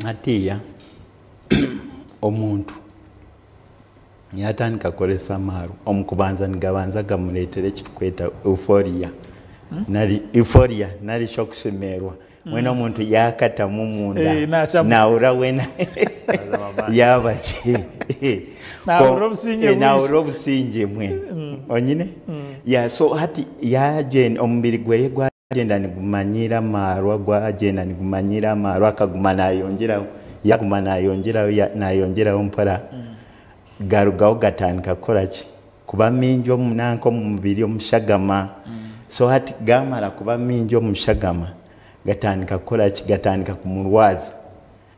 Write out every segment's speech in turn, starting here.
Hatiiya omuntu yaatandika kukoresa amaarwa, omu kubanza nigabanza gamureetera eki turikweta euphoria nari euphoria nari shi okushemererwa. Mbwenu omuntu yaakatamu omunda Eh, naacamuka. naahurira weena yaaba gye. Naahurira obusingye Eh, bwingi. naahurira obusingye mbwenu. Onyine? Yeah, so hati yaagyenda omubiri gweye gwagyenda nigumanyiira amaarwa, gwagyenda nigumanyiira amaarwa akaguma naayongyeraho, yaaguma naayongyeraho, naayongyeraho mpora, garugaho gatandika kukora ki? Kuba maingi omu nanka omu mubiri omu shagama. So hati gaamara kuba maingi omu shagama, gatandika kukora ki? Gatandika kumurwaza.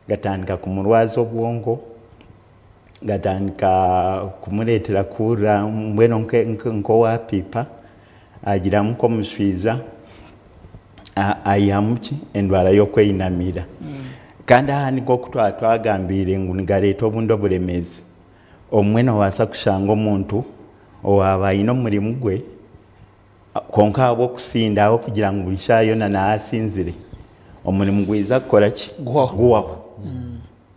Gatandika kumurwaza obwongo, gatandika kumureetera kuhurira mbwenu nk'owaapiipa, agiramu nk'omushwija, aihamu ki? Endwara y'okweyinamira. Kandi aha nikwo twaba twagambiire ngu nigareeta obundi oburemeezi. Obumwe noobaasa kushanga omuntu owaaba aine omurimo gwe kwonka ahabw'okusinda ahabw'okugira ngu buri shaaha yoona naaba asinzire, omurimo gwija kukora ki? Guhwaho.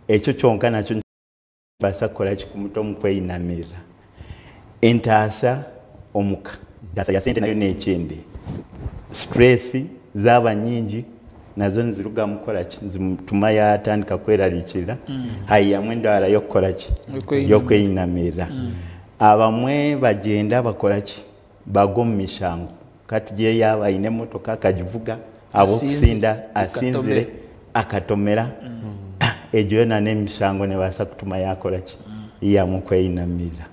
Ekyo kyonka nakyo nikibaasa kukora ki? Kumuta omu kweyinamirira. Entaasa omuka, entaasa ya sente nayo neekyendera. Situreesi zaaba nyingi nazo nizirugamu kukora ki? Nizituma yaatandika kwerarikirira, haihamu endwara y'okukora ki? Y'okweyinamirira. Abamwe bagyenda bakora ki? Bagwa omu mishango. Ka tugire yaaba aine emotoka akagivuga ahabw'okusinda asinzire akatomera, egyo yoona n'emishango neebaasa kutuma yaakora ki? Yaihamu okweyinamirira.